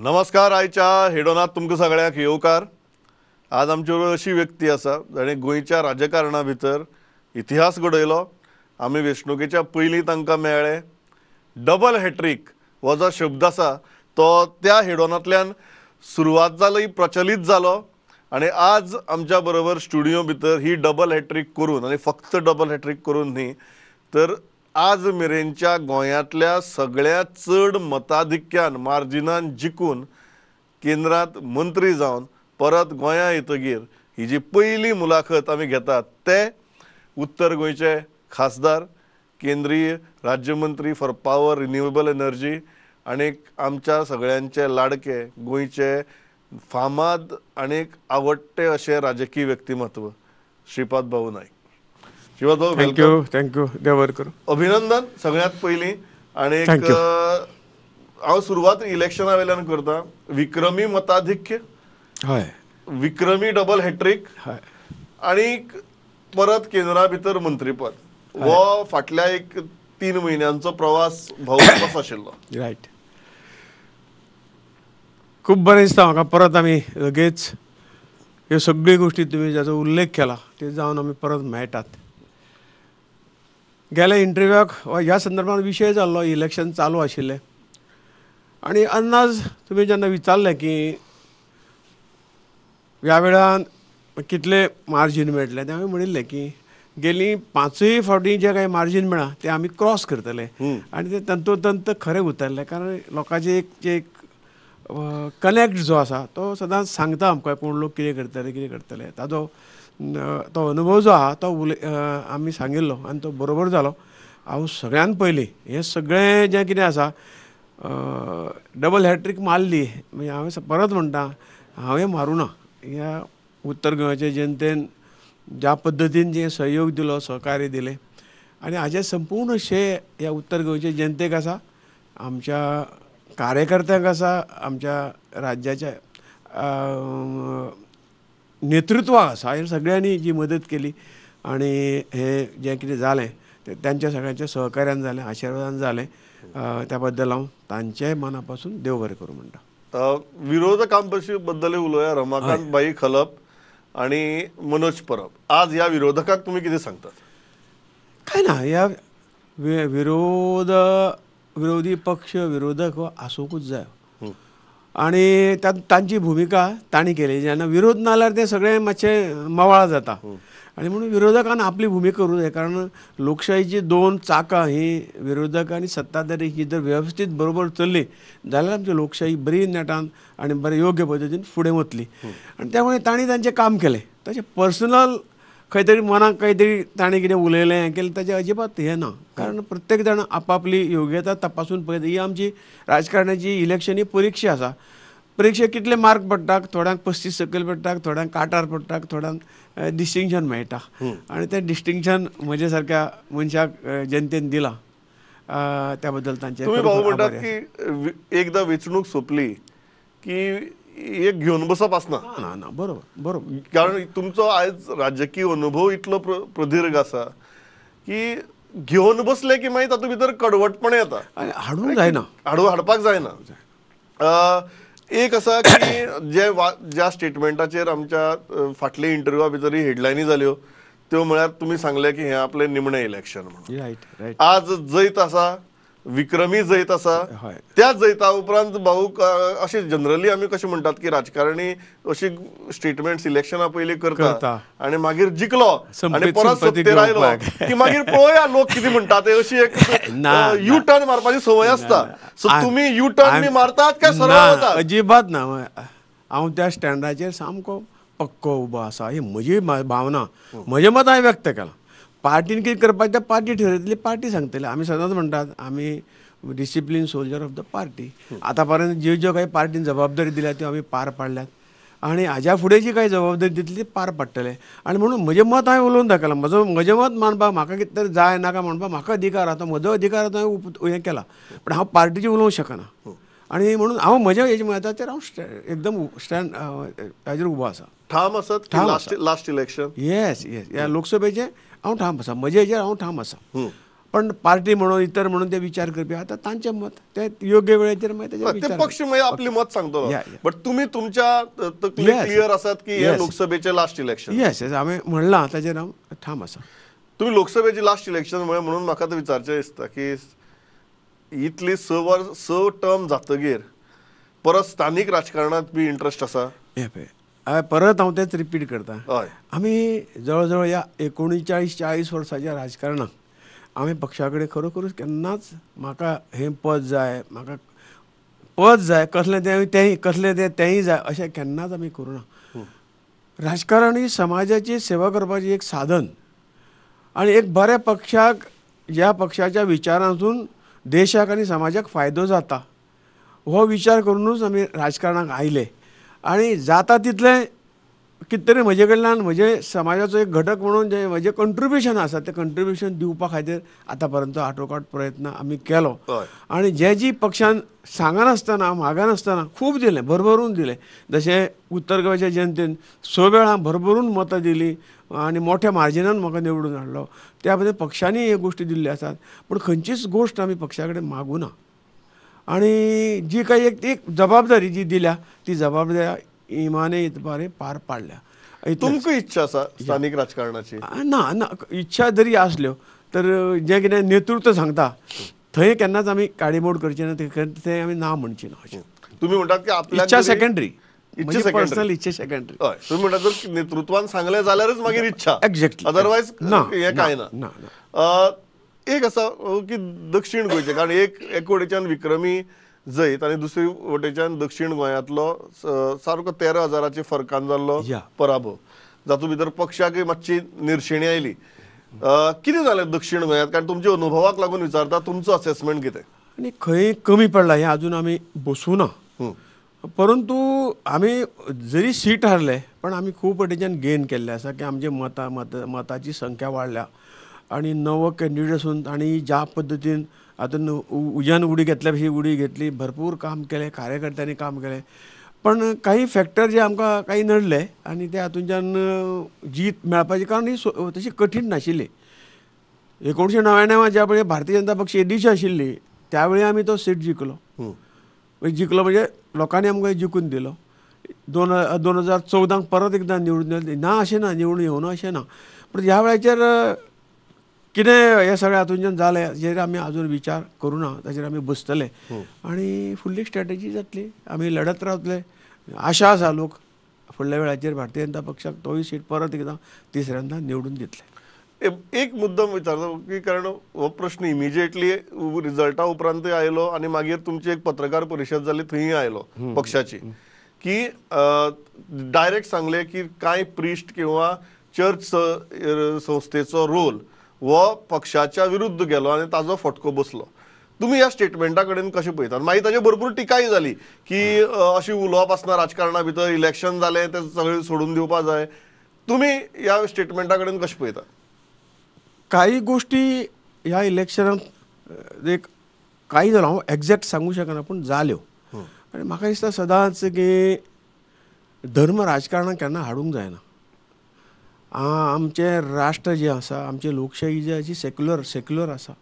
नमस्कार. आयच्या हेडोनात तुमकां सगळ्यांक येवकार. आज आमचे बरोबर अशी व्यक्ती आसा जाणें गोंयच्या राजकारणा भितर इतिहास घडयलो. आमी वेंचणुकेच्या पयलीं तांकां मेळ्ळे. डबल हॅट्रीक हो जो शब्द आसा तो त्या हेडोनांतल्यान सुरवात जाली, प्रचलीत जालो आनी आज आमच्या बरोबर स्टुडियो भितर ही डबल हॅट्रीक करून, आनी फक्त डबल हॅट्रीक करून न्ही तर आज मेरेनच्या गोंयांतल्या सगळ्यांत चड मताधिक्यान मार्जिनान जिखून केंद्रांत मंत्री जावन परत गोंयां येतगीर ही जी पयली मुलाखत आमी घेतात ते उत्तर गोंयचे खासदार, केंद्रीय राज्यमंत्री फॉर पावर रिन्युएबल एनर्जी आनी आमच्या सगळ्यांचे लाडके गोंयचे फामाद आनी आवडटे अशें राजकीय व्यक्तिमत्व श्रीपाद भाऊ नायक. श्रीपाद भाऊ, thank you. Thank you, देव बरें करूं. अभिनंदन सगळ्यांत पयलीं. आनी हांव सुरवात इलेक्शना वयल्यान करता. विक्रमी मताधिक्य, हय, विक्रमी डबल हॅट्रीक, हय, आनी परत केंद्रा भितर मंत्रीपद. हो फाटल्या एक 3 म्हयन्यांचो प्रवास भाऊ कसो आशिल्लो? रायट, खूब बरें दिसता म्हाका. परत आमी लगेच ह्यो सगळ्यो गोश्टी तुमी जाचो उल्लेख केला त्यो जावन आमी परत मेळटात. गेल्या इंटरव्यूआक ह्या संदर्भात विशय जाल्लो, इलेक्शन चालू आशिल्लें आनी अंदाज तुमी जेन्ना विचारलें की ह्या वेळान कितले मार्जीन मेळटलें, तें हांवें म्हणिल्लें की गेली 5 फावटी जें कांय मार्जीन मेळ्ळां तें आमी क्रॉस करतले आनी तें तंतोतंत खरें उतरलें. कारण लोकांचे एक जे एक कनेक्ट जो आसा तो सदांच सांगता आमकां कोण लोक कितें करतले कितें करतले. ताजो तो अनुभव जो आहा तो आमी सांगिल्लो आनी तो बरोबर जालो. हांव सगळ्यान पयलीं हें सगळें जें कितें आसा डबल हॅट्रीक मारली म्हणजे हांवें परत म्हणटा, हांवें मारूं ना. ह्या उत्तर गोंयचे जनतेन ज्या पद्दतीन जें सहयोग दिलो, सहकार्य दिलें आनी हाजें संपूर्ण श्रेय ह्या उत्तर गोंयचे जनतेक आसा, आमच्या कार्यकर्त्यांक आसा, आमच्या राज्याच्या नेतृत्वाक आसा. हे सगळ्यांनी जी मदत केली आनी हें जें कितें जालें तें तांच्या सगळ्यांच्या सहकार्यान जालें, आशिर्वादान जालें. त्या बद्दल हांव तांचेय मना पासून देव बरें करूं म्हणटा. विरोधकां बद्दल उलोवया. रमाकांत भाई खलप आनी मनोज परब, आज ह्या विरोधकांक तुमी कितें सांगतात? काय ना, ह्या विरोधी पक्ष विरोधक हो आसूंकूच जाय आनी तांची भुमिका तांणी केली. जेन्ना विरोध ना जाल्यार तें सगळें मातशें मवाळ जाता आनी म्हणून विरोधकान आपली भुमिका करूं जाय. कारण लोकशाहीची 2 चाकां ही विरोधक आनी सत्ताधारी ही जर वेवस्थीत बरोबर चल्ली जाल्यार आमची लोकशाही बरी नेटान आनी बरे योग्य पद्दतीन फुडें वतली. आनी त्यामुळे तांणी तांचें काम केलें. ताचें पर्सनल खंय तरी मनाक खंय तरी ताणें कितें उलयलें हें केलें ताचें अजिबात हें ना. कारण प्रत्येक जाण आपापली योग्यता तपासून पळयता. ही आमची राजकारणाची इलेक्शन ही परिक्षा आसा. परिक्षेक कितले मार्क पडटा, थोड्यांक 35 सकयल पडटा, थोड्यांक काटार पडटा, थोड्यांक डिस्टिंक्शन मेळटा आनी तें डिस्टिंक्शन म्हजे सारक्या मनशाक जनतेन दिलां त्या बद्दल तांचें. तुमी भाऊ म्हणटात की एकदां वेंचणूक सोंपली की एक घेवन बसप आसना. ना ना, बरोबर बरोबर. कारण तुमचो आयज राजकीय अनुभव इतलो प्रदीर्घ आसा की घेवन बसले की मागीर तातूंत भितर कडवटपण येता, हाडूंक जायना, हाडपाक जायना. एक आसा की जे ज्या स्टेटमेंटाचेर आमच्या फाटल्या इंटरव्यूआ भितर हेडलायनी जाल्यो त्यो म्हळ्यार तुमी सांगलें की हें आपलें निमणें इलेक्शन म्हणून. Right right. आज जैत आसा, विक्रमी जैत आसा. त्या जैता उपरांत भाऊ अशें जनरली आमी कशें म्हणटात की राजकारणी अशी स्टेटमेंट्स इलेक्शना पयलीं करता आनी मागीर जिखलो आनी परत सत्तेर आयलो की मागीर पळोवया लोक कितें म्हणटा ते, अशी एक यू टर्न मारपाची संवय आसता. सो तुमी यू टर्न बी मारतात काय सरळ वतात? अजिबात ना. हांव त्या स्टँडाचेर सामको पक्को उबो आसा. ही म्हजी भावना, म्हजें मत हांवें व्यक्त केलां. पार्टीन कितें करपाचें तें पार्टी ठरयतली, पार्टी सांगतली. आमी सदांच म्हणटात आमी discipline soldier of the party. आतां पर्यंत ज्यो ज्यो काही पार्टीन जबाबदारी दिल्या त्यो आमी पार पाडल्यात आनी हाज्या फुडें जी काही जबाबदारी दितली ती पार पाडटले. आनी म्हणून म्हजें मत हांवें उलोवन दाखयलां. म्हजें मत मानपाक म्हाका कितें तरी जाय नाका म्हणपाक म्हाका अधिकार आसा, म्हजो अधिकार आसा, हांवें हें केलां. पूण हांव पार्टीचें उलोवंक शकना आनी म्हणून हांव म्हज्या हेज्या मताचेर हांव एकदम स्टँड हाजेर उबो आसा. ठाम आसत लास्ट इलेक्शन? येस येस, ह्या लोकसभेचें हांव ठाम आसा, म्हजे हेजेर हांव ठाम आसा. पण पार्टी म्हणून इतर म्हणून ते विचार करपी आतां तांचें मत ते योग्य वेळेचेर मागीर ते पक्ष मागीर आपली मत सांगतलो. बट तुमी तुमच्या तकली क्लियर आसात की हे लोकसभेचे लास्ट इलेक्शन. येस येस, हांवें म्हणलां ताचेर हांव ठाम आसा. तुमी लोकसभेचे लास्ट इलेक्शन म्हळें म्हणून म्हाका आतां विचारचें दिसता की इतली 6 टर्म जातगीर परत स्थानीक राजकारणांत बी इंट्रस्ट आसा? हें पळय, परत हांव तेंच रिपीट करता. आमी जवळ जवळ ह्या 39-40 वर्साच्या राजकारणाक आमी पक्षा कडेन खरोखरूच केन्नाच म्हाका हें पद जाय, म्हाका पद जाय, कसलें तें तेंय, कसलें तें तेंय जाय अशें केन्नाच आमी करूं ना. राजकारण ही समाजाची सेवा करपाची एक साधन आनी एक बऱ्या पक्षाक, ज्या पक्षाच्या विचारांतून देशाक आनी समाजाक फायदो जाता हो विचार करुनूच आमी राजकारणाक आयले. आनी जाता तितलें कितें तरी म्हजे कडल्यान म्हजे समाजाचो एक घटक म्हणून जें म्हजें कंट्रिब्युशन आसा तें कंट्रिब्युशन दिवपा खातीर आतां पर्यंत आटोकाट प्रयत्न आमी केलो. आनी जे जी पक्षान सांगनासतना मागनासतना खूब दिलें, भरभरून दिलें. जशें उत्तर गोंयच्या जनतेन 6 वेळां भरभरून मतां दिलीं आनी मोठ्या मार्जिनान म्हाका निवडून हाडलो. त्या बद्दल पक्षांनी ह्यो गोश्टी दिल्ल्यो आसात, पूण खंयचीच गोश्ट आमी पक्षा कडेन मागूं ना. आनी जी काही एक जबाबदारी जी दिल्या ती जबाबदारी इमाने इतबारे पार पाडल्या. तुमकां इच्छा आसा स्थानीक राजकारणाची? ना ना, इच्छा जरी आसल्यो तर जें कितें नेतृत्व सांगता थंय केन्नाच आमी काडीमोड करची ना, थंय आमी ना म्हणची ना. अशें तुमी म्हणटात की आपल्या इच्छा सेकंडरी, पर्सनल इच्छा सेकंडरी. हय, तुमी म्हणटात जर नेतृत्वान सांगलें जाल्यारच मागीर इच्छा, एक्झॅक्टली, अदरवायज ना, हें कांय ना. ना. एक आसा की दक्षीण गोंयचें, कारण एक वटेच्यान विक्रमी जैत आनी दुसरी वटेच्यान दक्षीण गोंयांतलो सारको 13,000 फरकान जाल्लो पराभव, जातूंत भितर पक्षाकय मातशी निर्शेणी आयली. कितें जालें दक्षीण गोंयांत? कारण तुमच्या अनुभवाक लागून विचारता, तुमचो असेसमेंट कितें? आनी खंय कमी पडला हें आजून आमी बसूं ना, परंतु आमी जरी सीट हारले पण आमी खूब वटेच्यान गेन केल्लें आसा की आमचे मतां मताची संख्या वाडल्या आनी नवो कॅन्डिडेट आसून तांणी ज्या पद्दतीन आतां उज्यान उडी घेतल्या भशेन उडी घेतली, भरपूर काम केलें, कार्यकर्त्यांनी काम केलें. पण काही फॅक्टर जे आमकां काही नडले आनी ते हातूंच्यान जीत मेळपाची, कारण ही तशी कठीण नाशिल्ली. 1999 ज्या पळय भारतीय जनता पक्ष येदीशी आशिल्ली त्यावेळी आमी तो सीट जिखलो. जिखलो म्हणजे लोकांनी आमकां जिखून दिलो. 2014 परत एकदां निवडून दिलें ना, अशें ना, निवडून येवना अशें ना, पूण ह्या वेळाचेर कितें हें सगळें हातूंच्यान जालें हाचेर आमी आजून विचार करूं ना, ताचेर आमी बसतले आनी फुडली स्ट्रेटजी जातली. आमी लढत रावतले, आशा आसा लोक फुडल्या वेळाचेर भारतीय जनता पक्षाक तोय सीट परत एकदां तिसऱ्यांदा निवडून दितले. एक मुद्दम विचारता की कारण हो प्रश्न इमिजिएटली रिजल्टा उपरांतय आयलो आनी मागीर तुमची एक पत्रकार परिशद जाली थंय आयलो पक्षाची, की डायरेक्ट सांगलें की कांय प्रिस्ट किंवा चर्च संस्थेचो रोल हो पक्षाच्या विरुद्ध गेलो आनी ताजो फटको बसलो. तुमी ह्या स्टेटमेंटा कडेन कशें पळयतात? मागीर ताजेर भरपूर टिकाय जाली की अशी उलोवप आसना राजकारणा भितर, इलेक्शन जालें तें सगळें सोडून दिवपा जाय. तुमी ह्या स्टेटमेंटा कडेन कशें पळयतात? काही गोष्टी ह्या इलेक्शनाक एक काही जालो हांव एग्जॅक्ट सांगूंक शकना पूण जाल्यो. आनी म्हाका दिसता सदांच की धर्म राजकारणाक केन्ना हाडूंक जायना. आमचें राष्ट्र जें आसा, आमची लोकशाही जी आसा सेक्युलर आसा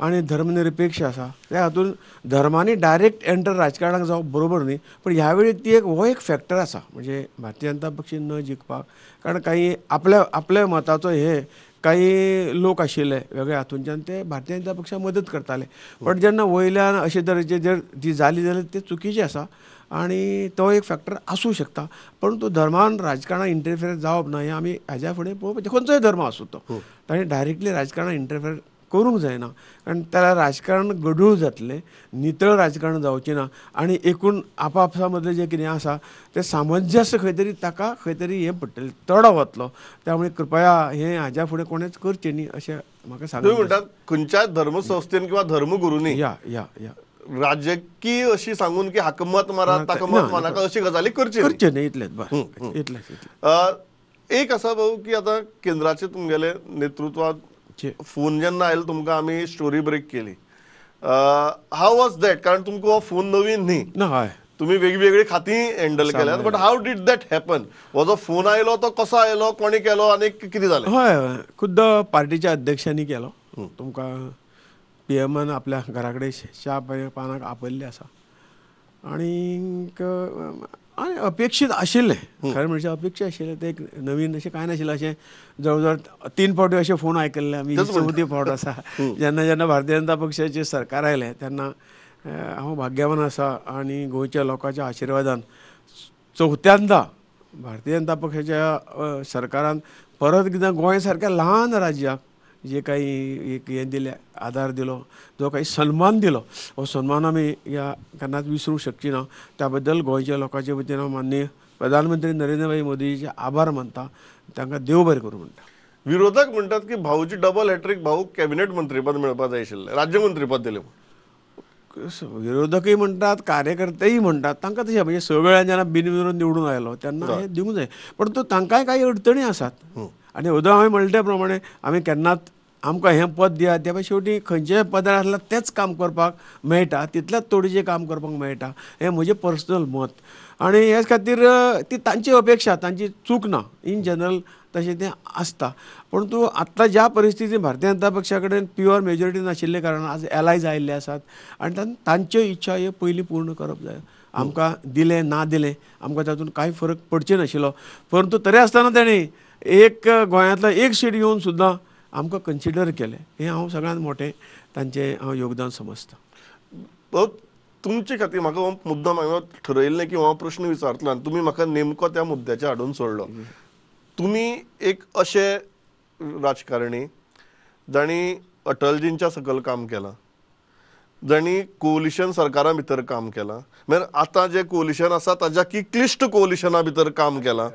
आनी धर्मनिरपेक्ष आसा. त्या हातून धर्मांनी डायरेक्ट एंटर राजकारणाक जावप बरोबर न्ही, पूण ह्या वेळी ती एक हो एक फॅक्टर आसा म्हणजे भारतीय जनता पक्ष न जिखपाक, कारण काही आपल्या आपल्या मताचो हे काही लोक आशिल्ले वेगळे हातूंच्यान ते भारतीय जनता पक्षाक मदत करताले. बट जेन्ना वयल्यान अशे तरेचे जर ती जाली जाल्यार ते चुकीचें आसा आनी तो एक फॅक्टर आसूं शकता. परंतु धर्मान राजकारणाक इंटरफेर जावप ना हें आमी हाज्या फुडें पळोवपाचें. खंयचोय धर्म आसूं तो ताणें डायरेक्टली राजकारणाक इंटरफेर करूंक जायना, कारण त्याला राजकारण गढूळ जातलें, नितळ राजकारण जावचें ना आनी एकूण आपापसा मदलें जें कितें आसा तें सामंजस्य खंय तरी ताका खंय तरी हें पडटलें, तडो वतलो. त्यामुळे कृपया हें हाज्या फुडें कोणेंच करचें न्ही अशें म्हाका सांग. तुमी म्हणटात खंयच्याय धर्मसंस्थेन किंवा धर्मगुरूंनी या या या राजकीय अशी सांगून की हाका मत मारात ताका मत मारनाका अशी गजाली करची करचे न्ही, इतलेंच बरें, इतलेंच. एक आसा भाऊ की आतां केंद्राचें तुमगेलें नेतृत्वांत फोन जेन्ना आयलो तुमकां आमी स्टोरी ब्रेक केली, हाव वॉज that? कारण तुमकां हो फोन नवीन न्ही ना, हय, तुमी वेगवेगळी खातीं हँडल केल्यात, but how did that happen? हो जो फोन आयलो तो कसो आयलो, कोणी केलो आनी कितें जालें? हय, खुद्द पार्टीच्या अध्यक्षांनी केलो. तुमकां पीएमान आपल्या घरा कडेन च्या पानाक आपयल्लें आसा आनीक आनी अपेक्षीत आशिल्लें. खरें म्हणजे अपेक्षीत आशिल्लें तें एक नवीन अशें कांय नाशिल्लें. अशें जवळ जवळ 3 फावटी अशे फोन आयकल्ले आमी. चवथी फावट आसा जेन्ना जेन्ना भारतीय जनता पक्षाचें सरकार आयलें तेन्ना हांव भाग्यवान आसा आनी गोंयच्या लोकांच्या आशिर्वादान चवथ्यांदा भारतीय जनता पक्षाच्या सरकारान परत एकदां गोंय सारक्या ल्हान राज्याक जे काही एक हें दिलें, आदार दिलो, जो काही सन्मान दिलो, हो सन्मान आमी ह्या केन्नाच विसरूंक शकची ना. त्या बद्दल गोंयच्या लोकांच्या वतीन हांव माननीय प्रधानमंत्री नरेंद्रभाई मोदीचे आभार मानता, तांकां देव बरें करूं म्हणटा. विरोधक म्हणटात की भाऊची डबल हॅट्रीक, भाऊ कॅबिनेट मंत्रीपद मेळपाक जाय आशिल्लें, राज्यमंत्रीपद दिलें. विरोधकय म्हणटात, कार्यकर्तेय म्हणटात, तांकां तशें म्हणजे सगळ्यां जेन्ना बिनविरोध निवडून आयलो तेन्ना हें दिवंक जाय, परंतु तांकांय कांय अडचणी आसात. आनी अदो हांवें म्हणटा त्या प्रमाणे आमी केन्नाच आमकां हें पद दियात त्या शेवटी खंयचेय पदार आसल्यार तेंच काम करपाक मेळटा, तितल्याच तोडीचें काम करपाक मेळटा, हें म्हजें पर्सनल मत. आनी हेच खातीर ती तांची अपेक्षा, तांची चूक ना, इन जनरल तशें तें आसता. परंतु आत्तां ज्या परिस्थितीन भारतीय जनता पक्षा कडेन प्युअर मेजॉरिटी नाशिल्ले कारणान आज एलायज आयिल्ले आसात आनी तांच्यो इच्छा ह्यो पयलीं पूर्ण करप जाय. आमकां दिलें ना दिलें आमकां तातूंत कांय फरक पडचें नाशिल्लो, परंतु तरी आसतना ताणें एक गोंयांतलो एक सीट येवन सुद्दां आमकां कन्सिडर केलें, हें हांव सगळ्यांत मोटें तांचें हांव योगदान समजता. तुमचे खातीर म्हाका हो मुद्दाम हांवें ठरयल्लें की हो प्रश्न विचारतलो आनी तुमी म्हाका नेमको त्या मुद्द्याचेर हाडून सोडलो. तुमी एक अशे राजकारणी जांणी अटलजींच्या सकयल काम केलां, जांणी कोलिशन सरकारा भितर काम केलां, म्हळ्यार आतां जें कोलिशन आसा ताज्या की क्लिश्ट कोलिशना भितर काम केलां.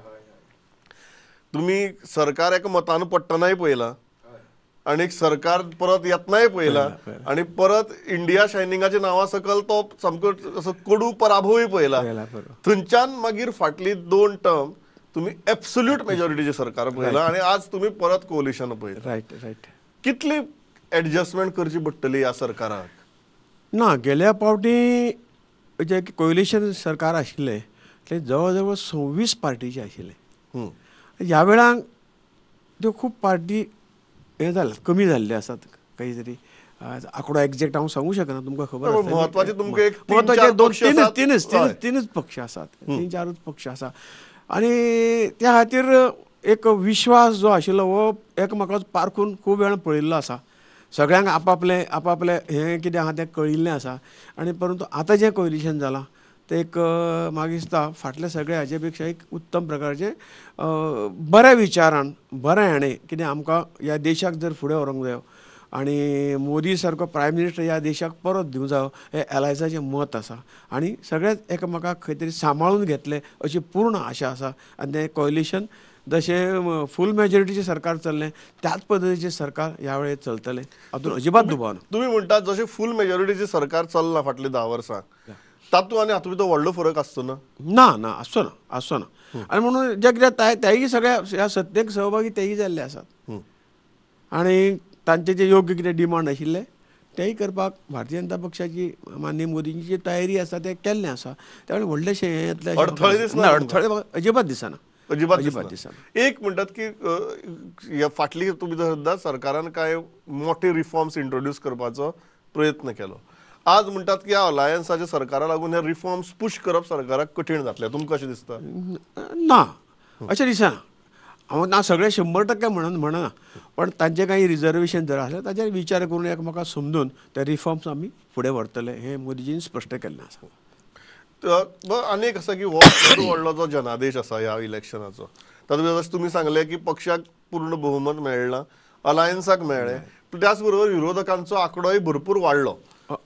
तुमी सरकार एका मतान पडटनाय पळयलां आनी सरकार परत येतनाय पळयलां आनी परत इंडिया शायनिंगाच्या नांवा सकयल तो सामको असो कडू पराभवूय पळयला. थंयच्यान मागीर फाटली 2 टर्म तुमी एब्सोल्यूट मेजॉरिटीचें सरकार पळयलां आनी आज तुमी परत कोलिशन पळयलां. Right right. कितली एडजस्टमेंट करची पडटली ह्या सरकाराक? ना, गेल्या फावटी जे कोलिशन सरकार आशिल्लें तें जवळ जवळ 26 पार्टीचें आशिल्लें. ह्या वेळाक त्यो खूब पार्टी हें जाल्यात, कमी जाल्ले आसात. काही तरी आंकडो एग्जॅक्ट हांव सांगूंक शकना, तुमकां खबर आसा. म्हत्वाचे तुमकां एक म्हत्वाचे 2 तीनच पक्ष आसात, 3-4 पक्ष आसा. आनी त्या खातीर एक विश्वास जो आशिल्लो हो एकामेकाक पारखून खूब वेळान पळयल्लो आसा. सगळ्यांक आपापलें आपापलें हें कितें आहा तें कळिल्लें आसा. आनी परंतु आतां जें कोलिशन जालां तें एक म्हाका दिसता फाटल्या सगळ्या हाचे पेक्षा एक उत्तम प्रकारचें बऱ्या विचारान बऱ्या हाणें कितें आमकां ह्या देशाक जर फुडें व्हरूंक जायो आनी मोदी सारको प्रायम मिनिस्टर ह्या देशाक परत दिवंक जायो हें एलायजाचें मत आसा. आनी सगळेच एकामेकाक खंय तरी सांबाळून घेतले अशी पूर्ण आशा आसा. आनी तें कोलिशन जशें फूल मेजॉरिटीचें सरकार चल्लें त्याच पद्दतीचें सरकार ह्या वेळेर चलतलें, हातूंत अजिबात दुबाव ना. तुमी म्हणटात जशें फूल मेजॉरिटीचें सरकार चल्लां फाटलीं 10 वर्सां, तातूंत आनी हातूंत भितर व्हडलो फरक आसचो ना? ना ना, आसचो ना, आसचो ना. आनी म्हणून जे कितें तेय सगळ्या ह्या सत्तेक सहभागी तेय जाल्ले आसात आनी तांचे जे योग्य कितें डिमांड आशिल्ले तेय करपाक भारतीय जनता पक्षाची माननीय मोदींची जी तयारी आसा तें केल्लें आसा. त्यामुळे व्हडलेशें हें येतलें अडथळे दिसना, अडथळे अजिबात दिसना, अजिबात दिसना. एक म्हणटात की ह्या फाटली तुमी सुद्दां सरकारान कांय मोठे रिफॉर्म्स इंट्रोड्यूस करपाचो प्रयत्न केलो. आज म्हणटात की ह्या अलायन्साच्या सरकारा लागून हे रिफॉर्म्स पुश करप सरकाराक कठीण जातलें, तुमकां कशें दिसता? ना, अशें दिसना. हांव ना सगळें 100% म्हणून म्हणना, पण तांचे काही रिजर्वेशन जर आसलें ताचेर विचार करून एकामेकाक समजून ते रिफॉर्म्स आमी फुडें व्हरतले हें मोदीजीन स्पश्ट केल्लें आसा. आनी एक आसा की हो व्हडलो जो जनादेश आसा ह्या इलेक्शनाचो, तातूंत जशें तुमी सांगलें की पक्षाक पूर्ण बहुमत मेळना, अलायन्साक मेळ्ळें, त्याच बरोबर विरोधकांचो आंकडोय भरपूर वाडलो,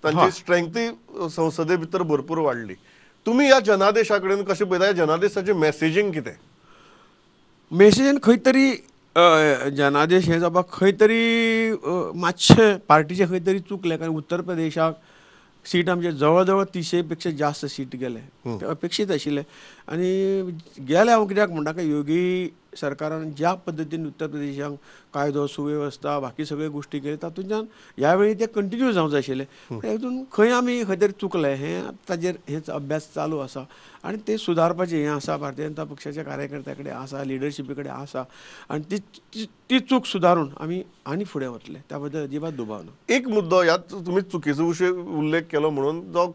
तांची स्ट्रेंथय संसदे भितर भरपूर वाडली. तुमी ह्या जनादेशा कडेन कशें पळयता? ह्या जनादेशाचें मॅसेजींग कितें? मॅसेजीन खंय तरी जनादेश हें जावपाक खंय तरी मातशें पार्टीचें खंय तरी चुकलें, कारण उत्तर प्रदेशाक सीट आमचे जवळ जवळ 300 पेक्षा जास्त सीट गेले, ते अपेक्षीत आशिल्ले. आनी गेले हांव कित्याक म्हणटा, योगी सरकारान ज्या पद्दतीन उत्तर प्रदेशाक कायदो सुवेवस्था बाकी सगळे गोश्टी केली तातूंतल्यान ह्या वेळी ते कंटिन्यू जावंक जाय आशिल्लें. हितून खंय आमी खंय तरी चुकले हें ताजेर हेच अभ्यास चालू आसा आनी ते सुदारपाचें हें आसा भारतीय जनता पक्षाच्या कार्यकर्त्या कडेन आसा, लिडरशिपी कडेन आसा आनी ती ती चूक सुदारून आमी आनी फुडें वतले, त्या बद्दल अजिबात दुबाव ना. एक मुद्दो ह्या तुमी चुकीचो विशय उल्लेख केलो म्हणून जो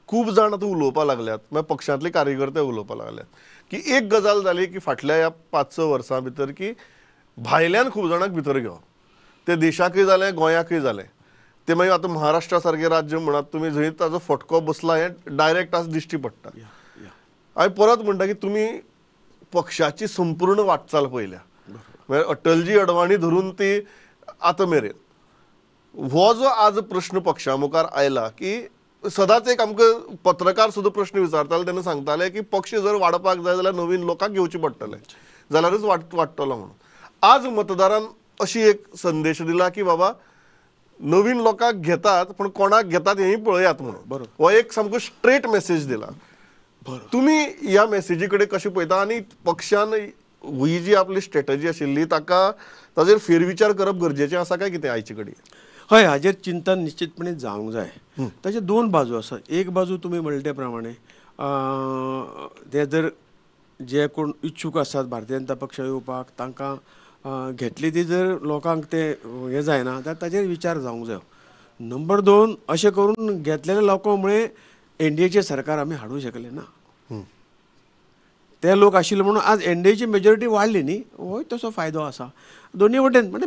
खूब जाण आतां उलोवपाक लागल्यात, मागीर पक्षांतले कार्यकर्ते उलोवपाक लागल्यात की एक गजाल जाली की फाटल्या ह्या 5-6 वर्सां भितर की भायल्यान खूब जाणांक भितर घेवप, ते देशाकय जालें गोंयाकय जालें, ते मागीर आतां महाराष्ट्रा सारकें राज्य म्हणात तुमी जंय ताजो फटको बसला हें डायरेक्ट आज दिश्टी पडटा. हांवें परत म्हणटा की तुमी पक्षाची संपूर्ण वाटचाल पळयल्या, म्हळ्यार अटलजी अडवाणी धरून ती आतां मेरेन हो जो आज प्रश्न पक्षा मुखार आयला की सदांच एक आमकां पत्रकार सुद्दां प्रश्न विचारताले तेन्ना सांगताले की पक्ष जर वाडपाक जाय जाल्यार नवीन लोकांक घेवचे पडटले जाल्यारच वाडटलो म्हणून. आज मतदारान अशी एक संदेश दिला की बाबा नवीन लोकांक घेतात पण कोणाक घेतात हेंय पळयात म्हणून, बरोबर, हो एक सामको स्ट्रेट मेसेज दिला. तुमी ह्या मेसेजी कडेन कशें पळयता आनी पक्षान ही जी आपली स्ट्रेटजी आशिल्ली ताका ताजेर फेरविचार करप गरजेचें आसा काय कितें आयचे कडेन? हय, हाजेर चिंतन निश्चितपणे जावंक जाय. ताचे दोन बाजू आसा. एक बाजू तुमी म्हणले ते प्रमाणे ते जर जे कोण इच्छूक आसात भारतीय जनता पक्ष येवपाक तांकां घेतली ती जर लोकांक ते हें जायना जाल्यार ताजेर विचार जावंक जाय. नंबर 2, अशें करून घेतलेल्या लोकां मुळे एनडीएचें सरकार आमी हाडूंक शकले ना. ते लोक आशिल्ले म्हणून आज एनडीएची मेजॉरिटी वाडली न्ही, होय तसो फायदो आसा. दोनूय वटेन म्हणजे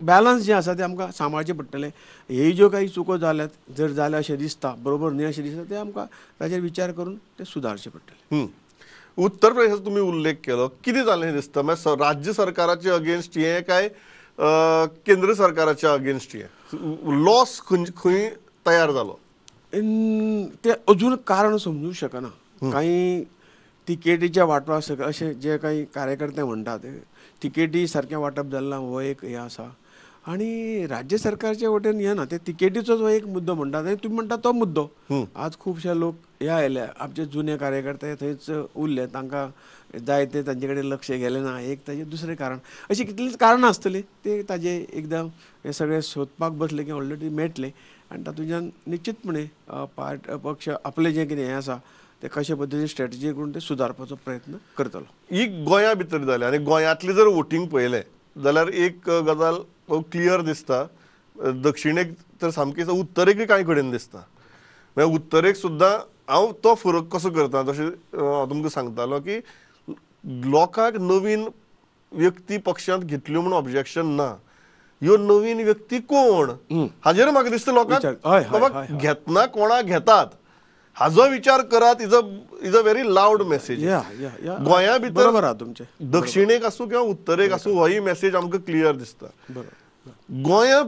बॅलन्स जें आसा तें आमकां सांबाळचें पडटलें. ही ज्यो काही चुको जाल्यात जर जाल्या अशें दिसता, बरोबर न्ही अशें दिसता, तें आमकां ताजेर विचार करून तें सुदारचें पडटलें. उत्तर प्रदेशाचो तुमी उल्लेख केलो, कितें जालें दिसता म्हळ्यार राज्य सरकाराचे अगेन्स्ट हें काय केंद्र सरकाराच्या अगेन्स्ट हें लॉस खंय तयार जालो तें अजून कारण समजूंक शकना. कांय तिकेटीच्या वांटपा अशें जे काही कार्यकर्ते म्हणटात तिकेटी सारकें वांटप जालें ना हो एक हें आसा आनी राज्य सरकारच्या वटेन हें ना, ते तिकेटीचोच हो एक मुद्दो म्हणटात आनी तुमी म्हणटा तो मुद्दो. आज खुबशे लोक हे आयले, आमचे जुने कार्यकर्ते थंयच उरले, तांकां जाय ते तांचे कडेन लक्ष गेलें ना, एक ताजें दुसरें कारण, अशीं कितलींच कारणां आसतलीं. ते ताजें एकदम हें सगळें सोदपाक बसलें की ऑलरेडी मेळटलें आनी तातूंतल्यान निश्चितपणे पक्ष आपलें जें कितें हें आसा ते कशे पद्दतीन स्ट्रॅटजी करून ते सुदारपाचो प्रयत्न करतलो. ही गोंया भितर जालें आनी गोंयांतली जर वोटींग पळयलें जाल्यार एक गजाल क्लियर दिसता, दक्षिणेक तर सामकी उत्तरेकय कांय कडेन दिसता. म्हळ्यार उत्तरेक सुद्दां हांव तो फरक कसो करता तशें हांव तुमकां सांगतालो की लोकांक नवीन व्यक्ती पक्षांत घेतल्यो म्हूण ऑब्जेक्शन ना, ह्यो नवीन व्यक्ती कोण हाजेर म्हाका दिसता लोकांक बाबा घेतना कोणाक घेतात हाजो विचार करात. Is a very loud message. गोंया भितर दक्षिणेक आसूं किंवा उत्तरेक आसूं होय मेसेज आमकां क्लियर दिसता. गोंया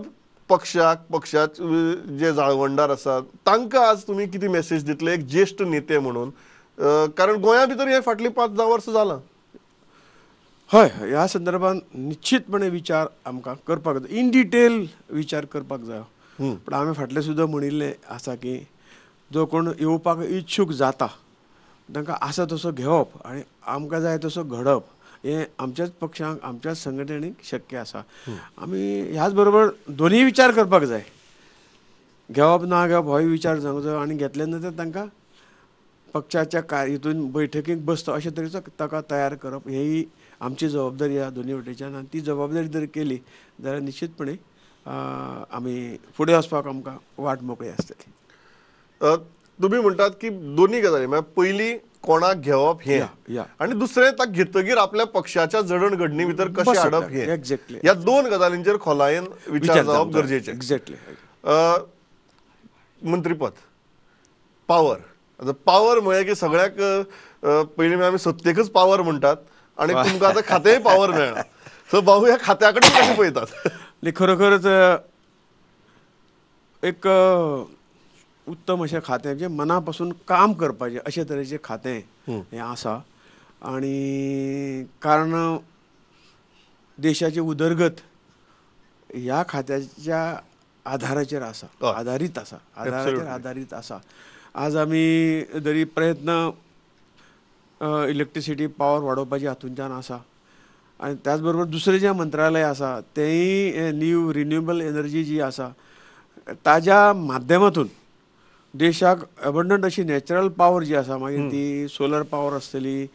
पक्षाक पक्षाचे जे जाळवणदार आसात तांकां आज तुमी कितें मेसेज दितले एक ज्येश्ठ नेते म्हणून, कारण गोंया भितर हे फाटलीं 5-10 वर्सां जालां? हय, ह्या संदर्भात निश्चितपणे विचार आमकां करपाक जाय, इन डिटेल विचार करपाक जाय. पूण आमी फाटलें सुद्दां म्हणिल्लें आसा की जो कोण येवपाक इच्छूक जाता तांकां आसा तसो घेवप आनी आमकां जाय तसो घडप हें आमच्याच पक्षांक आमच्याच संघटणेक शक्य आसा. आमी ह्याच बरोबर दोनूय विचार करपाक जाय, घेवप ना घेवप होय विचार जावंक जाय आनी घेतले नंतर तांकां पक्षाच्या हितून बैठकीक बसता अशे तरेचो ताका तयार करप हेही आमची जबाबदारी आसा दोनूय वटेच्यान. आनी ती जबाबदारी जर केली जाल्यार निश्चितपणे आमी फुडें वचपाक आमकां वाट मोकळी आसतली. तुमी म्हणटात की दोन्ही गजाली म्हळ्यार पयली कोणाक घेवप हें आनी दुसरें ताका घेतगीर आपल्या पक्षाच्या जडणघडणी भितर कशें हाडप हें, एक्झॅक्टली ह्या दोन गजालींचेर खोलायेन विचार जावप गरजेचें. एक्झॅक्टली. मंत्रीपद पावर, आतां पावर म्हळ्यार की सगळ्याक पयलीं आमी सत्तेकच पावर म्हणटात आनी तुमकां आतां खातेंय पावर मेळना, सो भाऊ ह्या खात्या कडेन कशें पळयतात? न्ही, खरोखरच एक उत्तम अशें खातें जें मना पासून काम करपाचें अशे तरेचें खातें हें आसा आनी कारण देशाची उदरगत ह्या खात्याच्या आधाराचेर आसा, आदारीत आसा, आधाराचेर आदारीत आसा. आज आमी जरी प्रयत्न इलेक्ट्रिसिटी पावर वाडोवपाची हातूंतल्यान आसा, आनी त्याच बरोबर दुसरें जें मंत्रालय आसा तेंय न्यू रिन्युएबल एनर्जी जी आसा ताज्या माध्यमातून देशाक एबंडंट अशी नॅचरल पावर जी आसा, मागीर ती सोलर पावर आसतली,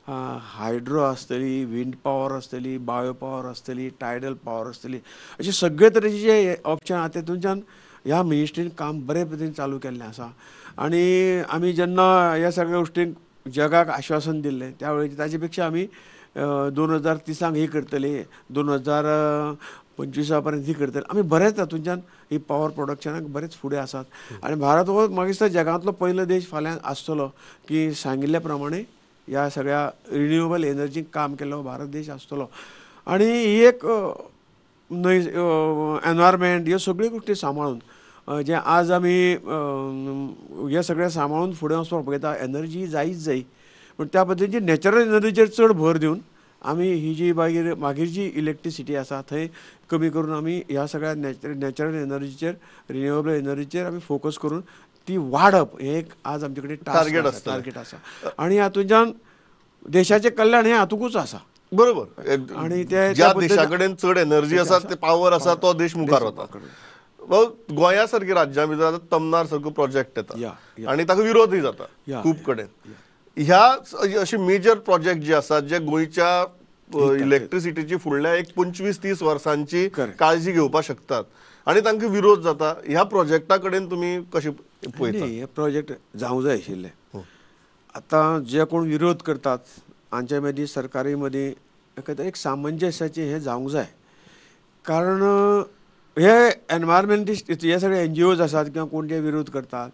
हायड्रो आसतली, विंड पावर आसतली, बायो पावर आसतली, टायडल पावर आसतली, अशे सगळे तरेचे जे ऑप्शन आहा तेतूनच्यान ह्या मिनिस्ट्रीन काम बरे पद्दतीन चालू केल्लें आसा. आनी आमी जेन्ना ह्या सगळ्या गोश्टींक जगाक आश्वासन दिल्लें त्या वेळी ताजे पेक्षा आमी 2030 ही करतले, 2025 पर्यंत ही करतले, आमी बरेंच तातूंच्यान ही पावर प्रोडक्शनाक बरेंच फुडें आसात. आनी भारत हो मागीर जगांतलो पयलो देश फाल्यां आसतलो की सांगिल्ल्या प्रमाणे ह्या सगळ्या रिन्युएबल एनर्जीक काम केल्लो भारत देश आसतलो. आनी ही एक न्हय एनवायरमेंट ह्यो सगळ्यो गोश्टी सांबाळून जे आज आमी हे सगळें सांबाळून फुडें वचपाक पळयता, एनर्जी जायच जाय पूण त्या पद्दतीन नॅचरल एनर्जीचेर चड भर दिवन आमी ही जी मागीर मागीर जी इलेक्ट्रिसिटी आसा थंय कमी करून आमी ह्या सगळ्या नॅचरल एनर्जीचेर रिन्युएबल एनर्जीचेर आमी फोकस करून ती वाडप हें एक आज आमचे कडेन टार्गेट आसा. आनी हातूंतल्यान देशाचें कल्याण हें हातूंकूच आसा. बरोबर. आनी ते ज्या देशा कडेन चड एनर्जी आसा ते पावर आसा तो देश मुखार वता. गोंया सारकी राज्यां भितर आतां तमनार सारको प्रोजेक्ट येता आनी ताका विरोधूय जाता खूब कडेन. ह्या अशी मेजर प्रोजेक्ट जे आसात जे गोंयच्या इलेक्ट्रिसिटीची फुडल्या एक 25-30 वर्सांची काळजी घेवपाक शकतात आनी तांकां विरोध जाता, ह्या प्रोजेक्टा कडेन तुमी कशें पळयता? हे प्रोजेक्ट जावंक जाय आशिल्ले. आतां जे कोण विरोध करतात हांचे मदीं सरकारी मदीं एक सामंजस्याचें हें जावंक जाय, कारण हे एनवायरमेंटिस्ट हे सगळे एनजीओज आसात किंवा कोण जे विरोध करतात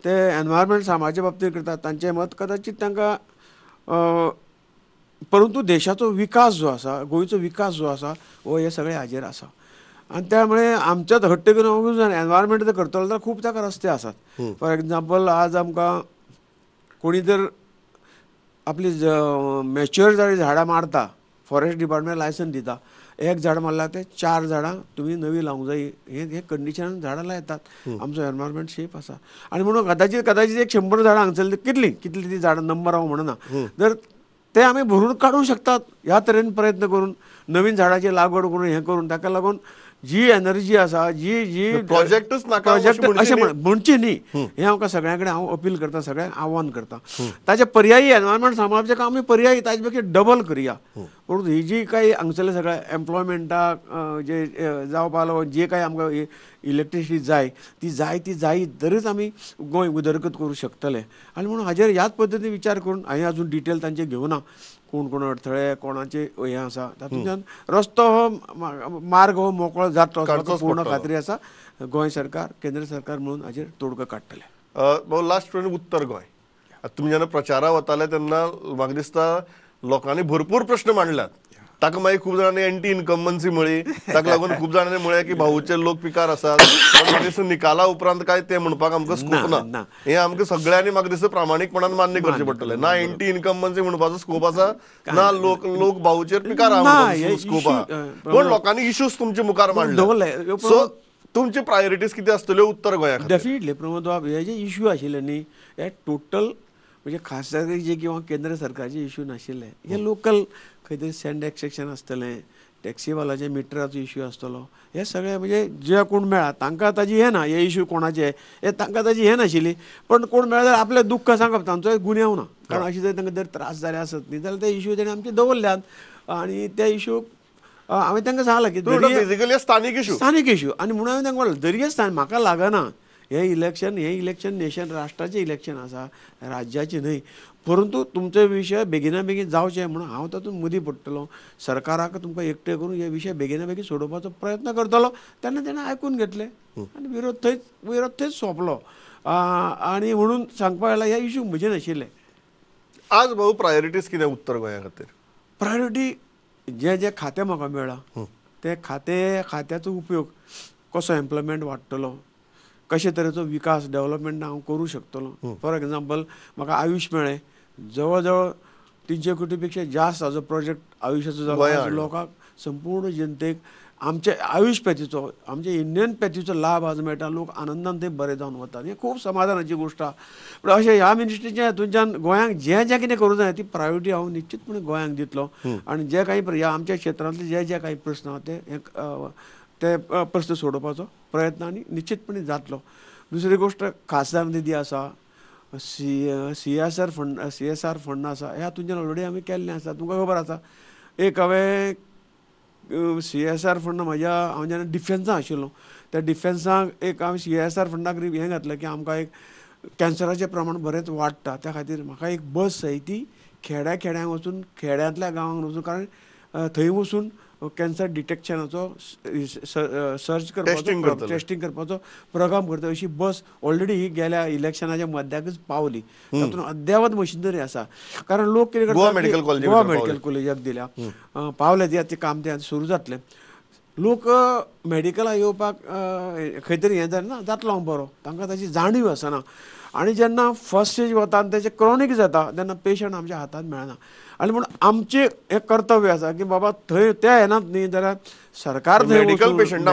ते एनवायरमेंट सांबाळचे बाबतींत करतात, तांचें मत कदाचीत तांकां, परंतु देशाचो विकास जो आसा, गोंयचो विकास जो आसा हो हे सगळे हाजेर आसा. आनी त्यामुळे आमच्याच हट्ट घेवन एनवायरमेंट जर करतलो जाल्यार खूब ताका रस्ते आसात. फॉर एग्जाम्पल आज आमकां कोणी जर आपली मॅच्युअर जाली झाडां मारता, फॉरेस्ट डिपार्टमेंट लायसन दिता, एक झाड मारला ते 4 झाडां तुमी नवी लावंक जाय, हे कंडिशन झाडां लायतात, आमचो एनवायरमेंट सेफ आसा. आनी म्हणून कदाचीत कदाचीत एक 100 झाडां हांगसरली कितली कितली ती झाडां नंबर हांव म्हणना, जर ते आमी भरून काडूंक शकतात ह्या तरेन प्रयत्न करून नवीन झाडाची लागवड करून हें करून, ताका लागून जी एनर्जी आसा जी जी प्रोजेक्टच नाका प्रोजेक्ट अशें म्हणचें न्ही, हें आमकां सगळ्यां कडेन हांव अपील करता, सगळ्यांक आव्हान करता. ताचे पर्यायी एनवायरमेंट सांबाळपाचें काम आमी पर्यायी ताजे पेक्षा डबल करया. परंतु ही जी काही हांगसरले सगळ्या एम्प्लॉयमेंटाक जे जावपा लागून जे काही आमकां इलेक्ट्रिसिटी जाय ती जाय ती जाय तरच आमी गोंय उदरगत करूं शकतले. आनी म्हणून हाजेर ह्याच पद्दतीन विचार करून हांवें अजून डिटेल तांचे घेवना, कोण कोण अडथळे कोणाचे हें आसा तातूंतल्यान रस्तो हो मार्ग हो मोकळो जातलो पूर्ण खात्री आसा. गोंय सरकार केंद्र सरकार म्हणून हाजेर तोडगो काडटले. भाऊ लास्ट उत्तर गोंय आतां तुमी जेन्ना प्रचारा वताले तेन्ना म्हाका दिसता लोकांनी भरपूर प्रश्न मांडल्यात, ताका मागीर खूब जाणांनी एंटी इनकम्बन्सी म्हळी, ताका लागून खूब जाणांनी म्हळें की भाऊचे लोक पिकार आसात, म्हाका दिसता निकाला उपरांत काय तें म्हणपाक आमकां स्कोप ना, हें आमकां सगळ्यांनी म्हाका दिसता प्रामाणीकपणान मान्य करचें पडटलें. ना एंटी इनकम्बन्सी म्हणपाचो स्कोप आसा, ना लोक लोक भाऊचेर पिकार आहा स्कोप आहा, पूण लोकांनी इश्यूज तुमचे मुखार मांडले. सो तुमची प्रायोरिटीज कितें आसतल्यो उत्तर गोंया खातीर? डेफिनेटली प्रमोद बाब, हे जे इश्यू आशिल्ले न्ही हे टोटल म्हणजे खासदारीचे किंवा केंद्र सरकारचे इश्यू नाशिल्ले, हे लोकल खंय तरी सँड एक्स्ट्रेक्शन आसतलें, टॅक्सीवाल्याचे मिटराचो इश्यू आसतलो, हे सगळे म्हणजे जे कोण मेळा तांकां ताजी हें ना, हे इश्यू कोणाचे हे तांकां ताजी हें नाशिल्ली, पण कोण मेळ्ळा जाल्यार आपलें दुख्ख सांगप तांचो गुन्यांव ना, कारण अशें जर तांकां जर त्रास जाले आसत न्ही जाल्यार ते इश्यू तेणी आमचे दवरल्यात आनी ते इश्यू हांवें तांकां सांगलां की बेजिकली स्थानीक इश्यू, स्थानीक इश्यू. आनी म्हणून हांवें तांकां म्हणलें दर्या स्थान म्हाका लागना, हें इलेक्शन हें इलेक्शन नेशन राष्ट्राचें इलेक्शन आसा, राज्याचें न्हय, परंतु तुमचे विशय बेगिना बेगीन जावचे म्हणून हांव तातूंत मदीं पडटलो, सरकाराक तुमकां एकटें करून हे विशय बेगिना बेगीन सोडोवपाचो प्रयत्न करतलो. तेन्ना तेणें आयकून घेतलें आनी विरोध थंयच सोंपलो. आनी म्हणून सांगपा जाल्यार हे इश्यू म्हजे नाशिल्ले. आज भाऊ प्रायोरिटीज कितें उत्तर गोंया खातीर? प्रायोरिटी जे जे खातें म्हाका मेळ्ळां ते खात्याचो उपयोग कसो एम्प्लॉयमेंट वाडटलो, कशे तरेचो विकास डेवलपमेंट हांव करूं शकतलो. फॉर एग्जाम्पल म्हाका आयुश मेळ्ळें, जवळ जवळ 300 कोटी पेक्षा जास्त हाजो प्रोजेक्ट आयुश्याचो जालो, लोकांक संपूर्ण जनतेक आमचे आयुश पॅथीचो, आमचे इंडियन पॅथीचो लाभ आज मेळटा, लोक आनंदान ते बरे जावन वतात. हें खूब समाधानाची गोश्ट आहा. पूण अशें ह्या मिनिस्ट्रीच्या हातूंतल्यान गोंयांक जें जें कितें करूंक जाय ती प्रायोरिटी हांव निश्चितपणे गोंयांक दितलो. आनी जे काही ह्या आमच्या क्षेत्रांतले जे जे काही प्रस्न आहा ते प्रस्न सोडोवपाचो प्रयत्न आनी निश्चितपणे जातलो. दुसरी गोश्ट, खासदार निधी आसा, C S R fund, C S R fund आसा, ह्या हातूंतल्यान ऑलरेडी आमी केल्लें आसा. तुमकां खबर आसा, एक हांवें सी एस आर फंड म्हज्या हांव जेन्ना डिफेन्साक आशिल्लो त्या डिफेन्साक एक हांवें सी एस आर फंडाक हें घातलें की आमकां एक कॅन्सराचें प्रमाण बरेंच वाडटा, त्या खातीर म्हाका एक बस जाय ती खेड्या खेड्यांक वचून, खेड्यांतल्या गांवांक वचून, कारण थंय वचून कॅन्सर डिटेक्शनाचो सर्च करपाचो, टेस्टिंग करपाचो प्रोग्राम करता. अशी बस ऑलरेडी ही गेल्या इलेक्शनाच्या मध्याकच पावली. तातूंत अद्यावत मशिनरी आसा. कारण लोक कितें करता, गोवा मेडिकल कॉलेजाक दिल्या पावले, ते काम तें सुरू जातलें. लोक मेडिकलाक येवपाक खंय तरी हें जालें ना जातलो हांव बरो, तांकां ताची जाणीव आसना. आनी जेन्ना फर्स्ट स्टेज वता आनी तेचें क्रॉनीक जाता तेन्ना पेशंट आमच्या हातांत मेळना. आनी म्हणून आमचें एक कर्तव्य आसा की बाबा थंय ते येनात न्ही जाल्यार सरकार थंय मेडिकल पेशंटा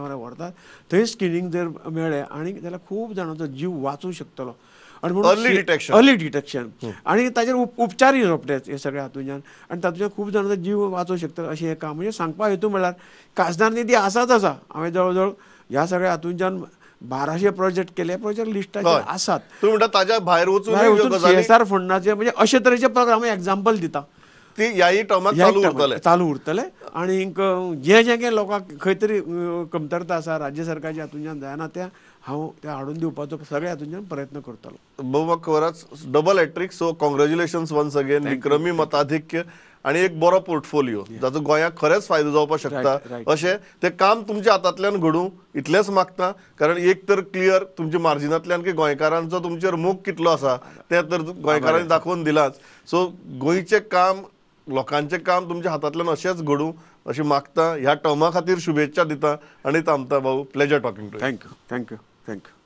व्हरतात, थंय स्क्रिनींग जर मेळ्ळें आनी जाल्यार खूब जाणांचो जीव वाचूंक शकतलो. आनी म्हणून अर्ली डिटेक्शन आनी ताचेर उपचारय रोखडेच हे सगळे हातूंतल्यान, आनी तातूंतल्यान खूब जाणांचो जीव वाचूंक शकतलो. अशें हें काम म्हणजे सांगपा हेतू म्हणल्यार खासदार निधी आसाच आसा. हांवें जवळ जवळ ह्या सगळ्या हातूंतल्यान 1200 प्रोजेक्ट केले, प्रोजेक्ट लिस्टाचेर आसात. तूं म्हणटा ताज्या भायर वचून सी एस आर फंडाचे म्हणजे अशे तरेचे प्रोग्राम एग्जाम्पल दिता, ती ह्याय टर्माक चालू उरतले. आनी जे जे कितें लोकांक खंय तरी कमतरता आसा राज्य सरकारच्या हातूंतल्यान जायना, तें हांव तें हाडून दिवपाचो सगळ्या हातूंतल्यान प्रयत्न करतलो. भाऊ खबराच double hat-trick, so congratulations once again. विक्रमी मताधिक्य आनी एक बरो पोर्टफोलियो जाचो गोंयाक खरेंच फायदो जावपाक शकता अशें तें काम तुमच्या हातांतल्यान घडूं इतलेंच मागता. कारण एक तर क्लियर तुमच्या मार्जिनांतल्यान की गोंयकारांचो तुमचेर मोग कितलो आसा तें तर गोंयकारांनी दाखोवन दिलाच. सो गोंयचें काम, लोकांचें काम तुमच्या हातांतल्यान अशेंच घडूं अशें मागता. ह्या टर्मा खातीर शुभेच्छा दिता आनी थांबता. भाऊ, pleasure talking to you. Thank you, thank you, thank you.